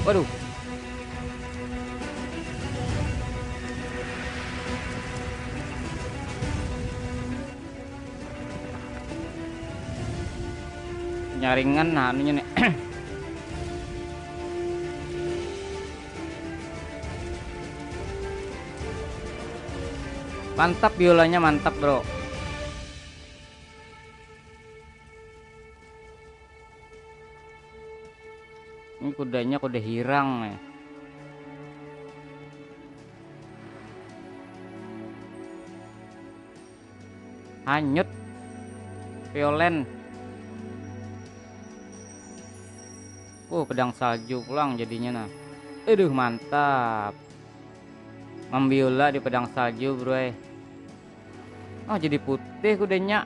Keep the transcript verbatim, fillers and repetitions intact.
Waduh. Nyaringan nah anunya nih. Mantap biolanya, mantap bro. Ini kudanya kuda hirang nih. Hanyut. Violen. Uh, pedang salju pulang jadinya nah. Aduh, mantap. Membiola di pedang salju, bro. Oh, jadi putih kudanya.